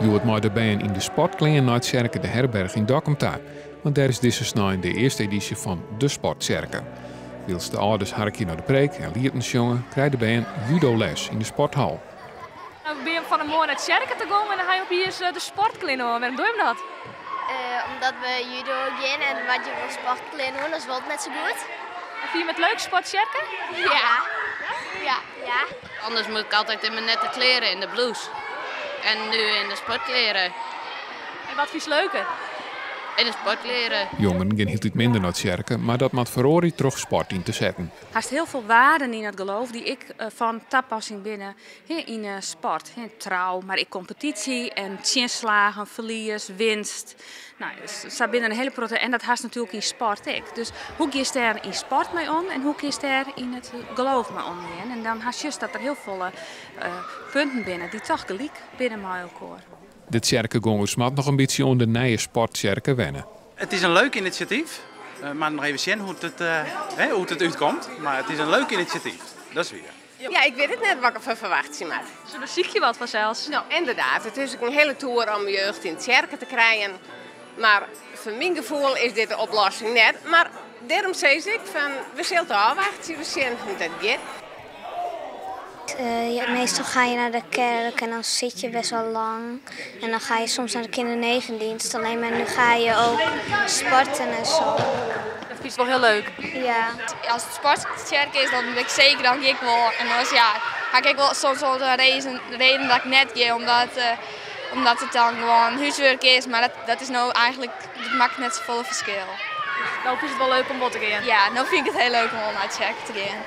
Hjoed mei de bern yn de sportklean nei tsjerke De Herberg yn Dokkum ta. Want dêr is dizze snein de earste edysje fan de Sporttsjerke. Wylst de âlders harkje nei de preek en lieten sjonge, krije de bern judoles yn de sporthal. No binne jim fan 'e moarn nei tsjerke ta gong en dan ha je opiens de sportklean oan. Wêrom dogge jim dat? Omdat we judo gean en dan moatte je wol sportklean oan, oars wol it net sa goed. En fine jim it leuk, sporttsjerke? Ja. Ja. Ja. Anders moet ik altijd in mijn nette kleren, in de blouse. En nu in de sportkleren. En wat fynst leuker? In de sportkleren. Jongeren gean hieltyd minder nei tsjerke, mar dat moat feroarje troch sport yn te setten. Hast hiel folle waarden yn it geloof dy't ek fan tapassing binne yn 'e sport. Trou, mar ek kompetysje en tsjinslagen, ferlies, winst. No, sa binne der in hiele protte en dat hast natuerlik yn sport ek. Dus hoe giest dêr yn sport mei om en hoe kinst dêr yn it geloof mei omgean? En dan hast just dat der hiel folle punten binne dy't toch gelyk binne mei elkoar. De tsjerkegongers moatte noch in bytsje oan de nije sporttsjerke wenne. It is in leuk inisjatyf, mar noch even sjen hoe't it útkomt. Mar it is in leuk inisjatyf, dat is wier. Ja, ik wit it net wat ik derfan ferwachtsje moat. Se besykje wat fansels. No, ynderdaad. It is ek in hiele toer om jeugd yn tsjerke te krijen. Mar foar myn gefoel is dit de oplossing net. Mar dêrom sis ik fan we sille it ôfwachtsje, we sjen hoe't dat giet. Ja, meestal ga je naar de kerk en dan zit je best wel lang. En dan ga je soms naar de kindernegendienst. Alleen maar nu ga je ook sporten en zo. Dat fynst wol hiel leuk? Ja. As it sporttsjerke is, dan wit ik seker, dan gean ik wol. En oars ja, ha ik ek wol soms wol in reden dat ik net gean, omdat it dan gewoan húswurk is. Mar dat is no eigentlik, dat makket net safolle ferskil. No fynst it wol leuk om wol te gean? Ja, no fyn ik it hiel leuk om wol nei tsjerke te gean.